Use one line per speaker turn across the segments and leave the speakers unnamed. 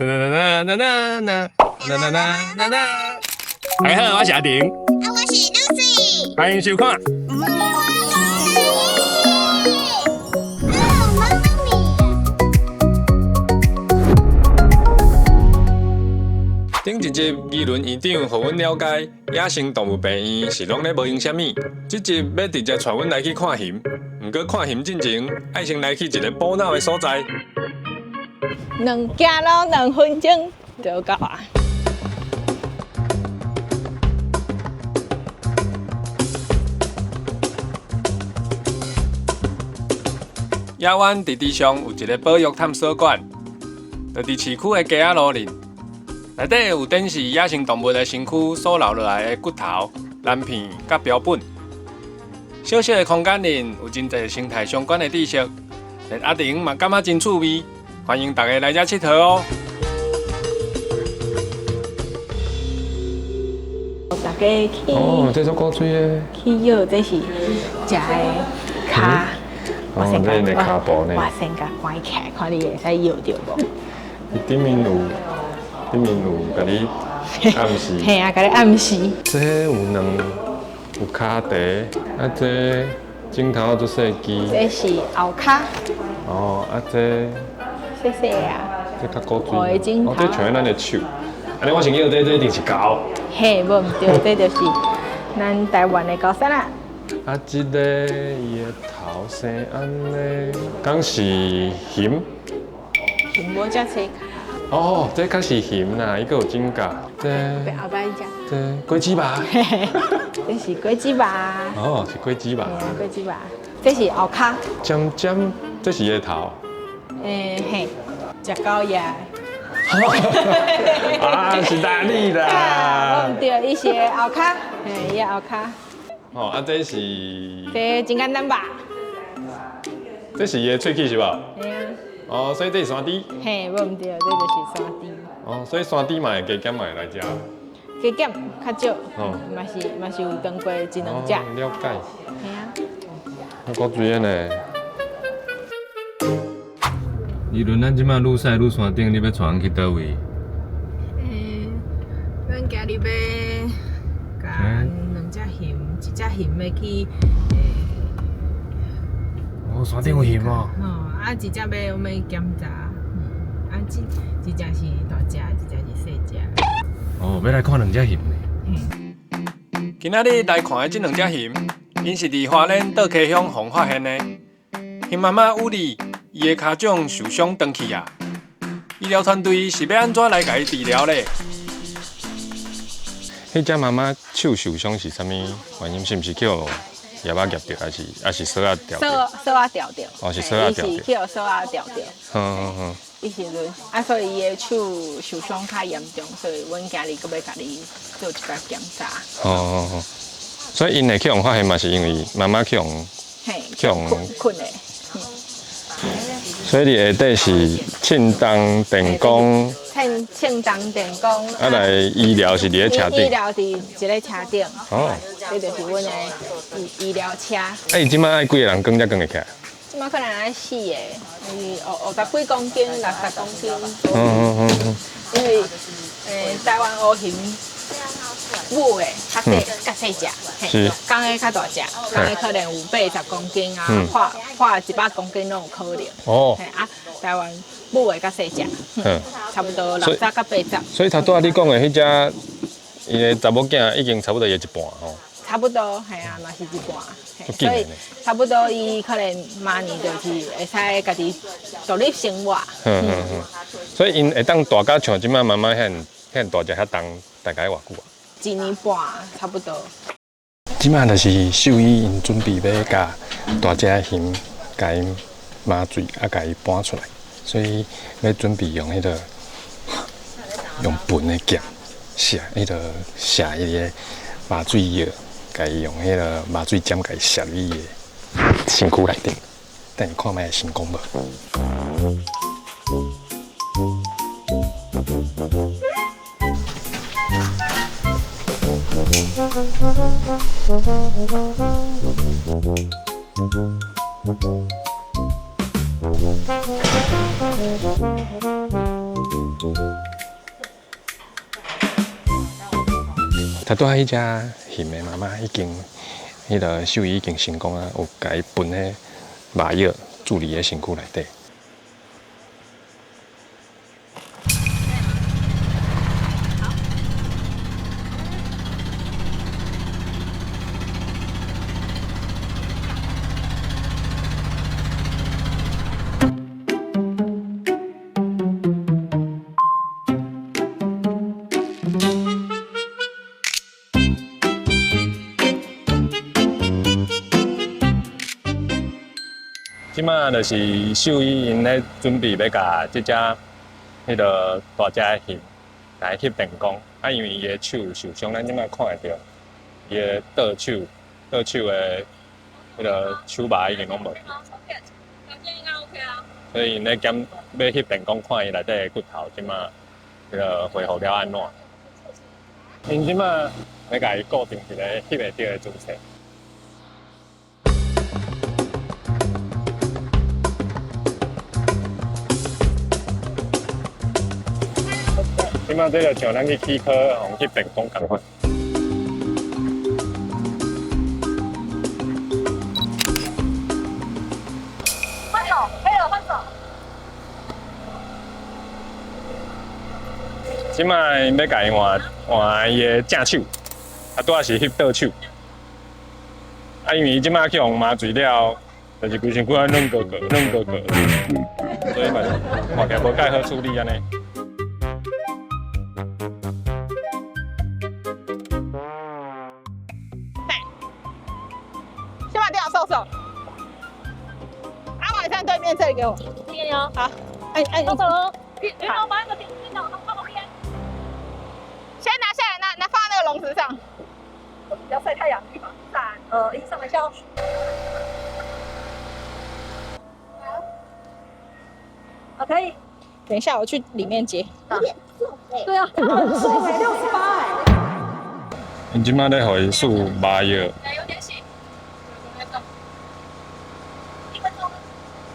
啦啦啦啦啦啦啦啦啦！大家好，我是阿婷，
啊，我是 Lucy，
歡迎收看。頂一集議論院長予阮了解，野生動物病院是攏咧無閒啥物。這集欲直接帶阮來去看熊，毋過看熊進前，愛先來去一个補腦的所在。
兩行路2分鐘就到啊！
野灣佇池上有一个保育探索館，就佇市區的街仔路裡，內底有展示野生動物的身軀所留落來的骨頭、鱗片佮標本。小小的空間裡有真濟生態相關的知識，連阿婷嘛感覺真趣味，歡迎大家來遮𨑨迌哦。
大家去
哦，這足古錐的。
去搖，這是食的跤。
哦，這是跤步呢。
我先共關起來，看你會使搖著無？
伊頂面有，頂面有共你暗示。
嘿啊，共你暗示。
這有兩有跤蹄，啊這鏡頭足細支。
這是後跤。
哦，啊這。
細細啊。
這較古錐。哦，這像咱的手。按呢我先搖這，這一定是狗。
嘿，無毋對，這就是咱台灣的高山啦。
啊，這个伊的頭生按呢，敢是熊？
熊無遮細。
哦，這較是熊啦，伊閣有指甲。這
後擺只。
這果子肉。
這是果子肉。
哦，是果子肉。
果子肉，這是後跤。
尖尖，這是伊的頭。
欸嘿，食狗夜。
啊，是哪裡啦？
無毋對，伊是後跤，嘿，伊後跤。
哦，啊，這是。
這真簡單吧？
這是伊的喙齒是無？
嘿啊。
哦，所以這是山豬。
嘿，無毋對，這就是山豬。
哦，所以山豬嘛會加減嘛會來食。
加減較少，嘛是嘛是有當過一兩隻。
了解。
嘿啊。
啊，古錐的呢？伊輪咱這馬愈驶愈山頂，你欲帶阮去佗位？
欸，阮今日欲共兩隻熊，一隻熊欲去，欸。
哦，山頂有熊哦。
吼，啊，一隻欲阮欲檢查，啊，這一隻是大隻，一隻是細隻。
哦，欲來看兩隻熊呢。今仔日來看的這兩隻熊，𪜶是佇花蓮倒溪鄉予發現的。熊媽媽烏里，伊的跤掌受傷斷去啊！醫療團隊是欲按怎來共伊治療咧？彼隻媽媽手受傷是啥物原因？是毋是去予葉仔夾著，還是還是索仔牢著？
索仔牢著。
哦，是索仔牢著。
伊是去予索仔牢著。
嗯嗯嗯。
伊時陣啊，所以伊的手受傷較嚴重，所以阮今日閣欲共伊做一擺檢查。
哦哦哦，所以𪜶會去予發現嘛，是因為媽媽去予去予
睏的。
所以佇下底是凊東電工，
凊凊東電工。
啊，來醫療是佇咧車頂。
醫療佇一个車頂。
哦。
這就是阮的醫醫療車。
啊，伊這馬愛幾个人扛才扛會起來？
這馬可能愛四个，五十幾公斤、60公斤。因為台灣烏熊母的較細，較細隻，公的較大隻，公的可能有80公斤啊，破破100公斤攏有可能。
哦。
啊，台灣母的較細隻，差不多60到80。
所以頭拄仔你講的彼隻，伊的查某囝已經差不多伊的一半吼。
差不多，嘿啊，嘛是一半。所以差不多伊可能明年就是會使家己獨立生活。
所以𪜶會當大甲像這馬媽媽遐遐大隻遐重，大概偌久啊？
一年半，差不多。
這馬就是獸醫𪜶準備欲共大隻熊共伊麻醉，啊，共伊搬出來，所以欲準備用彼个用笨的劍射彼个射伊个麻醉藥，共伊用彼个麻醉針共伊射入伊的身軀內底，等下看覓會成功無？頭拄仔彼隻熊的媽媽已經，彼个獸醫已經成功啊，有共伊噴彼麻藥注入伊的身軀內底。這馬就是獸醫𪜶咧準備欲共這隻彼个大隻的熊來翕電光，啊，因為伊的手受傷，咱這馬看會著伊的倒手倒手的彼个手麻已經攏無去，所以𪜶咧檢欲翕電光看伊內底的骨頭，這馬彼个恢復了按怎？𪜶這馬欲共伊固定一个翕會著的姿勢。這馬這就像咱去齒科，予翕電光仝款。
換手，可以了，換手。
這馬𪜶欲共伊換換伊的正手，啊，拄仔是翕倒手。啊，因為伊這馬去予麻醉了，就是規身軀按軟糊糊、軟糊糊，所以嘛是看起來無蓋好處理按呢。
先把電腦收走。阿瓦站對面這裡給我。
這邊喲。
好，哎哎，
收走嘍。你你幫我把那個電電腦放旁邊。
先拿下來，拿拿放在那個籠子上。
要曬太陽，預防三二一，上來笑。好，可以。
等一下，我去裡面接。
對啊，很瘦哎，68哎。
𪜶這馬咧予伊注麻藥。
有點醒。1分鐘。好，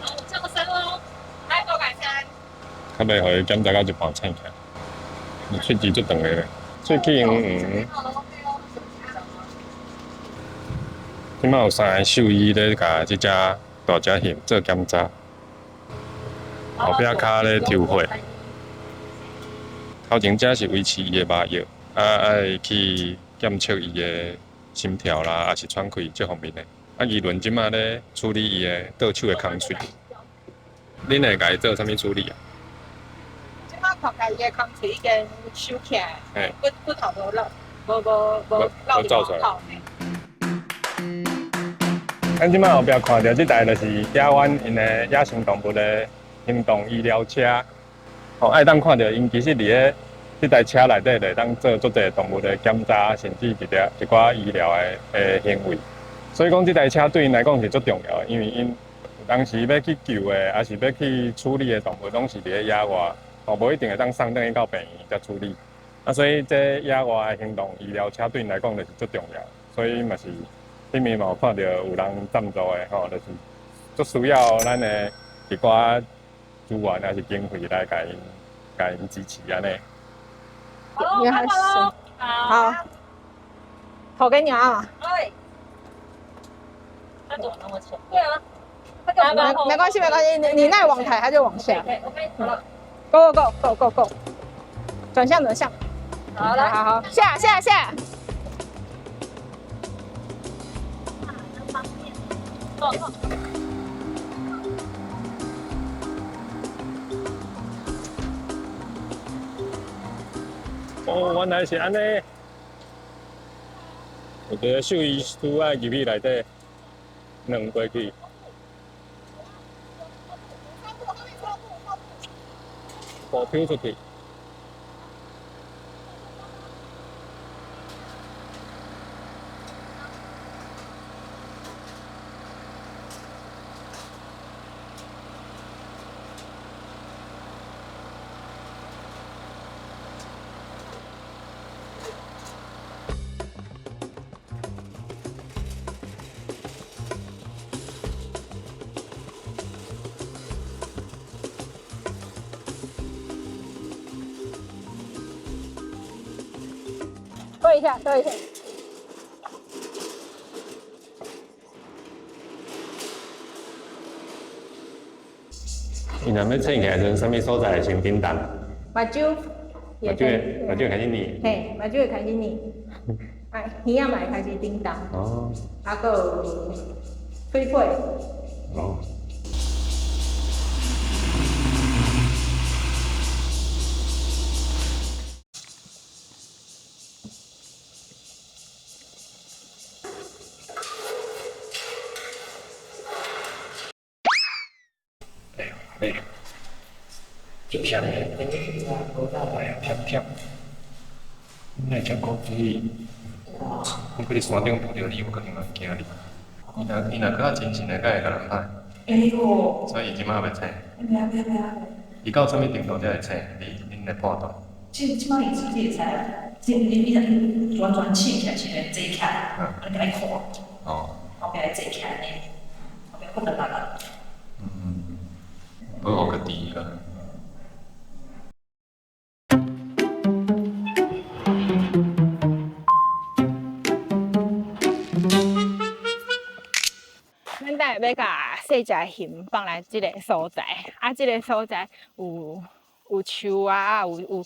我叫個三嘍。來，多改三。
較袂予伊檢查到一半醒起來，伊喙齒足長的咧，喙齒黃黃。這馬有三个獸醫咧，共這隻大隻熊做檢查，後壁跤咧抽血。頭前這是維持伊的麻藥，啊愛去檢測伊的心跳啦，抑是喘氣這方面的。啊，二輪這馬咧處理伊的倒手的空喙。恁會共伊做啥物處理啊？
這馬看起來伊的空喙已經收起來，骨骨頭無落，無無無
無走出來。咱這馬後壁看著這台就是野灣𪜶的野生動物的行動醫療車，吼，會當看著𪜶其實佇咧這台車內底會當做足濟動物的檢查，甚至一點一寡醫療的行為。所以講，這台車對𪜶來講是足重要的，因為𪜶當時欲去救的，抑是欲去處理的動物，攏是佇咧野外，吼，無一定會當送轉去到病院才處理。啊，所以這野外的行動醫療車對𪜶來講就是足重要，所以嘛是。頂面嘛有看著有人贊助的吼，就是足需要咱的一寡資源抑是經費來共𪜶共𪜶支持按呢。
好，開始囉。
好，頭給你啊。
哎，他怎麼那麼淺？對啊，
沒關係，沒關係，你那往抬，他就往下。
OK，好了。
Go go go go go go，轉向轉向。
好，來，
好好，下下下。
哦，原來是按呢。有一个獸醫師愛入去內底，軟過去。步飄出去。
過一下，過一下。
伊若欲醒起來時陣，啥物所在會先振動？
目睭。
目睭，目睭開始捏。
嘿，目睭會開始捏。啊，耳仔嘛會開始振動。
哦。
啊，閣有喙皮。
哦。哎，就忝的，哎呀，忝忝。你若遮古水，我閣佇山頂拄著你，我可能會驚你。伊若閣較精神的，敢會共人拍？
會哦。
所以伊這擺猶未醒。
袂啊袂啊袂啊。
伊到啥物程度才會醒？你恁來判斷。
這擺伊自己會知啦，伊伊完全醒起來時陣坐起來，啊，你共伊看。
哦。
後壁會坐起來呢，後壁閣轉來啦。
嗯，保護家己啦。
咱等下欲共細隻熊放來這个所在，啊，這个所在有樹啊，有，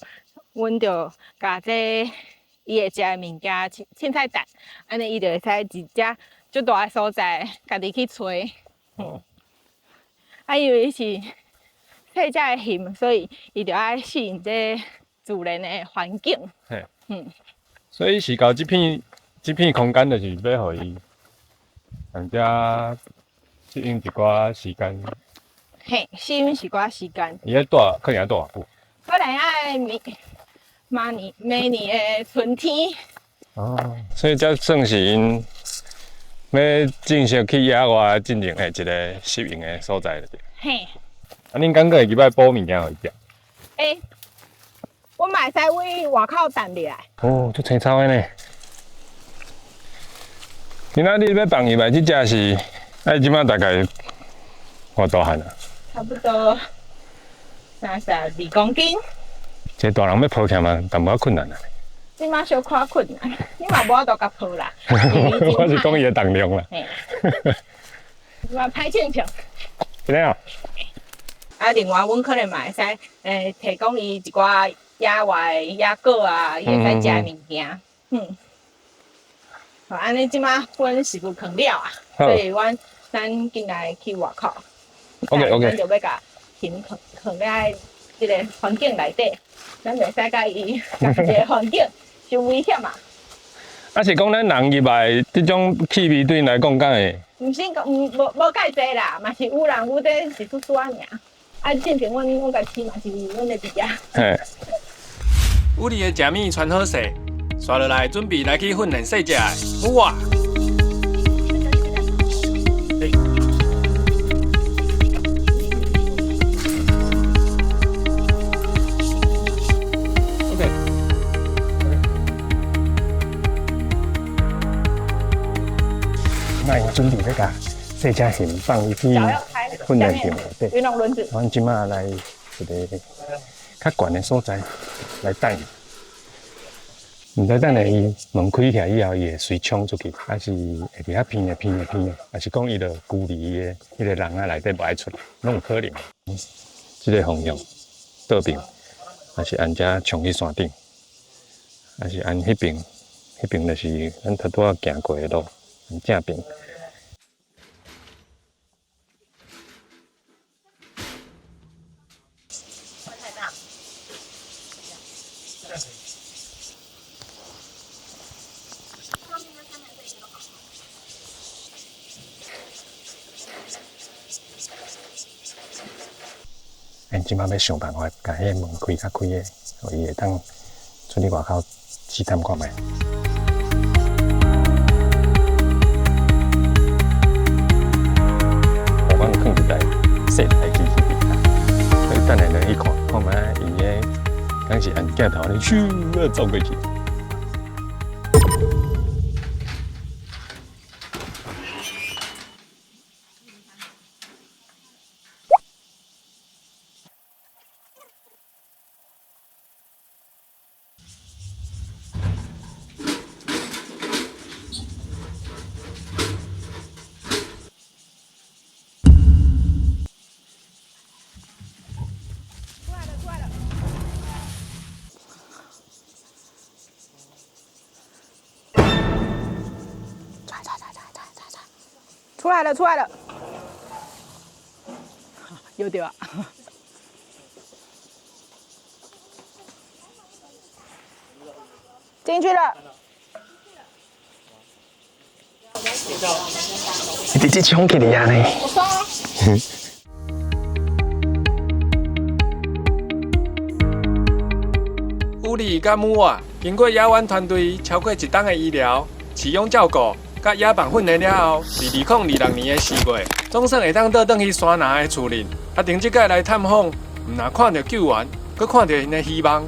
阮就共這伊會食的物件，凊彩擲，按呢伊就會使佇遮足大的所在，家己去揣。啊，因為伊是細隻的熊，所以伊就愛適應這自然的環境。
嘿。
嗯。
所以是到這片空間，就是欲予伊，人遮適應一寡時間。
嘿，適應一寡時間。
伊愛蹛，可能愛蹛偌久？
可能愛明明年明年的春天。
哦，所以這算是𪜶欲正式去野外進前的一个適應的所在了。
嘿。
啊，恁感覺會記擺補物件予伊食？
欸，阮嘛會使對外口擲入來。
哦，足青草的呢。今仔日欲放入來這隻是，愛這擺大概偌大漢啊？
差不多32公斤。
這大人欲抱起來嘛，淡薄仔困難啊。
這擺小可困難，你嘛無法度共抱啦。
我是講伊的重量啦。
嘿。嘛歹親像。
真的啊？
啊，另外，阮可能嘛會使，提供伊一寡野外的野果啊，伊會使食的物件。嗯。好，按呢這擺阮食物囥了啊，所以阮咱進來去外口。
OK，OK。
咱就欲共熊囥囥佇這个環境內底，咱袂使共伊仝一个環境，傷危險啊！
啊是講咱人入來，這種氣味對𪜶來講，敢會？
毋是講，無蓋濟啦，嘛是有人有這一絲絲仔爾。啊，進前阮家飼嘛是阮的佇遮。
嘿。有你的食物穿好勢，紲落來準備來去訓練細隻的。哇！OK。那𪜶準備欲共細隻熊放入去訓練場內底。
運動輪子。
阮這擺來一个較懸的所在來等。毋知等下伊門開起來以後，伊會隨衝出去，還是會佇遐偏的偏的偏的，還是講伊就孤立伊的彼个籠仔內底無愛出來，攏有可能。這个方向倒邊，還是按遮衝去山頂，還是按彼邊？彼邊就是咱頭拄仔行過的路，正邊。𪜶這擺欲想辦法，共彼个門開較開个，予伊會當出去外口試探看覓。阮囥一台細台機器佇遐，所以等下落去看，看覓伊个敢是按鏡頭按呢咻走過去。
來了，出來了，有對啊。進去了。
你直接衝起來啊！
我爽啊！
烏里佮姆瓦經過野灣團隊超過一冬的醫療、飼養照顧、佮野放訓練了後，佇2026年的4月，總算會當倒轉去山林的厝裡。阿婷這擺來探訪，毋但看著救援，閣看著𪜶的希望。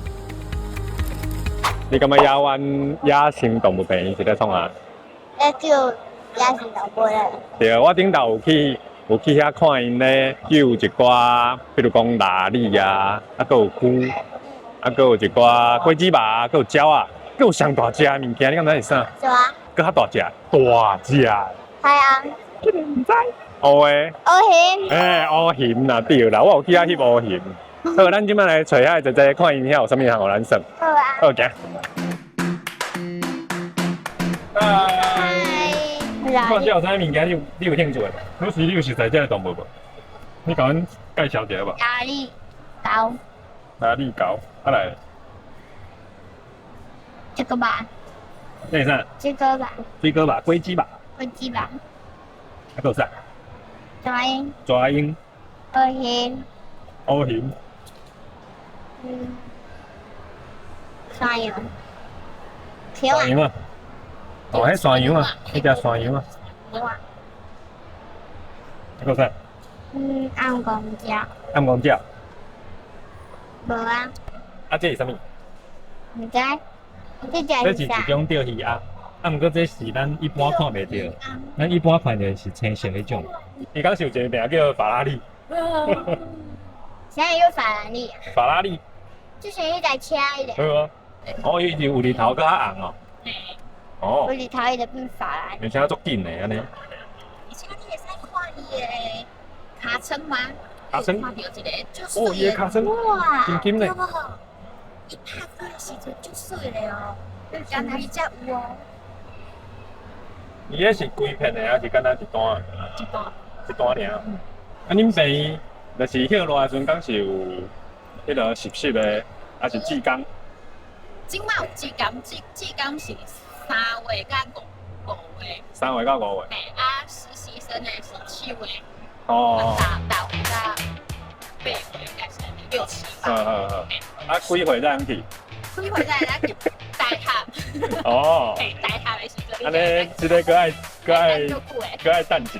你感覺野灣野生動物病院是咧創啥？
咧救野生動物咧。
對，我頂晝有去遐看𪜶咧救一寡，比如講鯪鯉啊，啊，閣有龜，啊，閣有一寡果子肉，閣有鳥仔，閣有上大隻的物件，你敢知是啥？
什麼？
閣較大隻，大隻。
係啊。
這個毋知。烏的。
烏熊。
欸，烏熊啦，對啦，我有去遐翕烏熊。好，咱這擺來揣遐姐姐，看𪜶遐有啥物通予咱耍。
好啊。
好，行。
嗨。
看這有啥物件，你有興趣的無？老師，你有熟悉這个動物無？你共阮介紹一下無？
鯪鯉、猴。
鯪鯉、猴，啊來。
這個吧。
這是啥？
這個吧。
水果吧，果子吧。
果子吧。
啊，閣有啥？
蛇鷹。
蛇鷹。
烏熊。
烏熊。
嗯。山羊。
山羊啊！哦，彼山羊啊，彼隻山羊啊。
羊啊。
啊，閣有啥？
嗯，暗光鳥。
暗光鳥。
無啊。
啊，這是啥物？
毋知。這隻
這是一種釣魚鴨，啊，毋過這是咱一般看袂著，咱一般看著是青色彼種。伊敢是有一个名叫法拉利。
啥叫法拉利？
法拉利。
就是彼台車彼个。
對啊。哦，伊是有日頭閣較紅哦。哦。
有日頭伊就變法拉利。
而且足緊的按呢。
而且你會使看伊的尻川嗎？
尻川。
看著一个足
哦，伊的尻川。
哇，
金金的。
伊拍火的時陣足媠的哦，敢若彼隻有哦。
伊彼是規片的，還是敢若一段？
一段。
一段爾。啊，恁病院就是歇熱的時陣，敢是有彼个實習的，還是志工？
這擺有志工，志工是3月到5月。
3月到5月。
嘿，啊，實習生的是7月。
哦。
大月到8月，應該是6、7、8。
啊，幾歲才通去？
幾歲才會去大學？
哦。
嘿，大學的時陣。
按呢，這个閣愛等一下。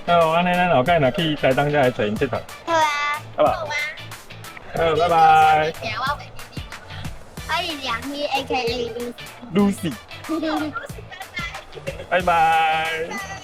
好，按呢，咱後蓋若去台東才來揣𪜶𨑨迌。
好啊。
好吧。
好啊。
好，拜拜。
我是梁希，A.K.A.
Lucy。拜拜。拜拜。